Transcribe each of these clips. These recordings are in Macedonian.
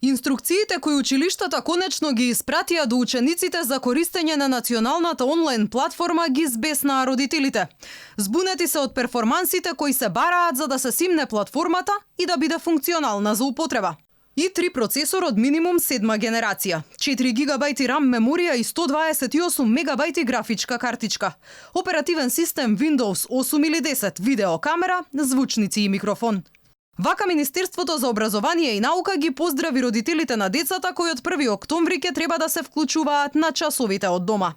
Инструкциите кои училиштата конечно ги испратија до учениците за користење на националната онлайн платформа ги збеснаа родителите. Збунети се од перформансите кои се бараат за да се симне платформата и да биде функционална за употреба. i3 процесор од минимум 7 генерација, 4 гигабајти RAM меморија и 128 мегабајти графичка картичка, оперативен систем Windows 8 или 10, видеокамера, звучници и микрофон. Вака Министерството за образование и наука ги поздрави родителите на децата кои од 1 октомври ќе треба да се вклучуваат на часовите од дома.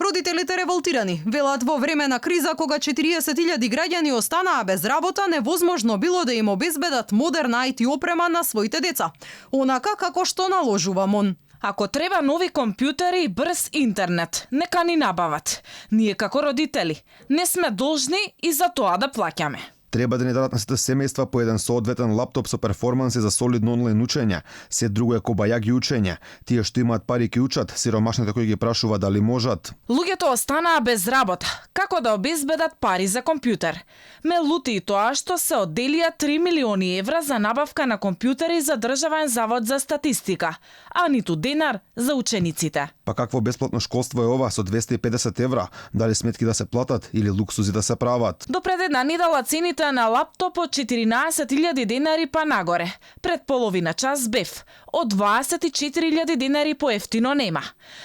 Родителите револтирани велат во време на криза кога 40.000 граѓани останаа без работа, невозможно било да им обезбедат модерна IT опрема на своите деца, онака како што наложува МОН. Ако треба нови компјутери и брз интернет, нека ни набават. Ние како родители не сме должни и за тоа да плаќаме. Треба да ни дадат на сите семејства по еден соодветен лаптоп со перформанси за солидно онлайн учење. Се друго е кобајаги учење. Тие што имаат пари ќе учат, сиромашните кои ги прашува дали можат. Луѓето останаа без работа. Како да обезбедат пари за компјутер? Ме лути и тоа што се одделија 3 милиони евра за набавка на компјутери за Државен завод за статистика, а ниту денар за учениците. Па какво бесплатно школство е ова со 250 евра? Дали сметки да се платат или луксузи да се прават? До пред една недела цените на лаптоп од 14.000 денари па нагоре. Пред половина час бев. Од 24.000 денари поевтино нема.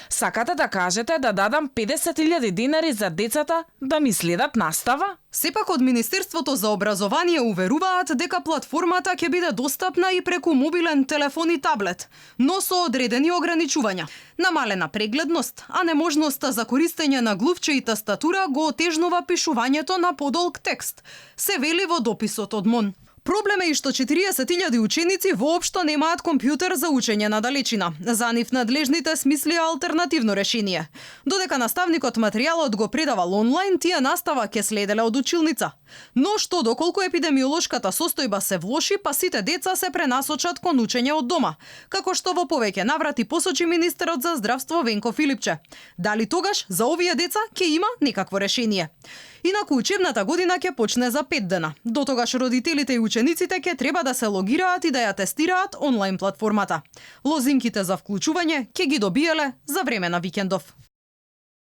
Сакате да кажете да дадам 50.000 денари за децата да ми следат настава? Сепак од Министерството за образование уверуваат дека платформата ќе биде достапна и преку мобилен телефон и таблет, но со одредени ограничувања. Намалена прегледност, а неможноста за користење на глувче и тастатура го отежнува пишувањето на подолг текст, се вели во дописот од МОН. Проблем е и што 40.000 ученици воопшто немаат компјутер за учење на далечина. За нив надлежните смислија алтернативно решение. Додека наставникот материјалот го предавал онлайн, тие настава ќе следеле од училница. Но што доколку епидемиолошката состојба се влоши, па сите деца се пренасочат кон учење од дома, како што во повеќе наврати посочи министерот за здравство Венко Филипче. Дали тогаш за овие деца ќе има некакво решение? Инаку учебната година ќе почне за 5 дена. До тогаш родителите и учениците ќе треба да се логираат и да ја тестираат онлайн платформата. Лозинките за вклучување ќе ги добиеле за време на викендов.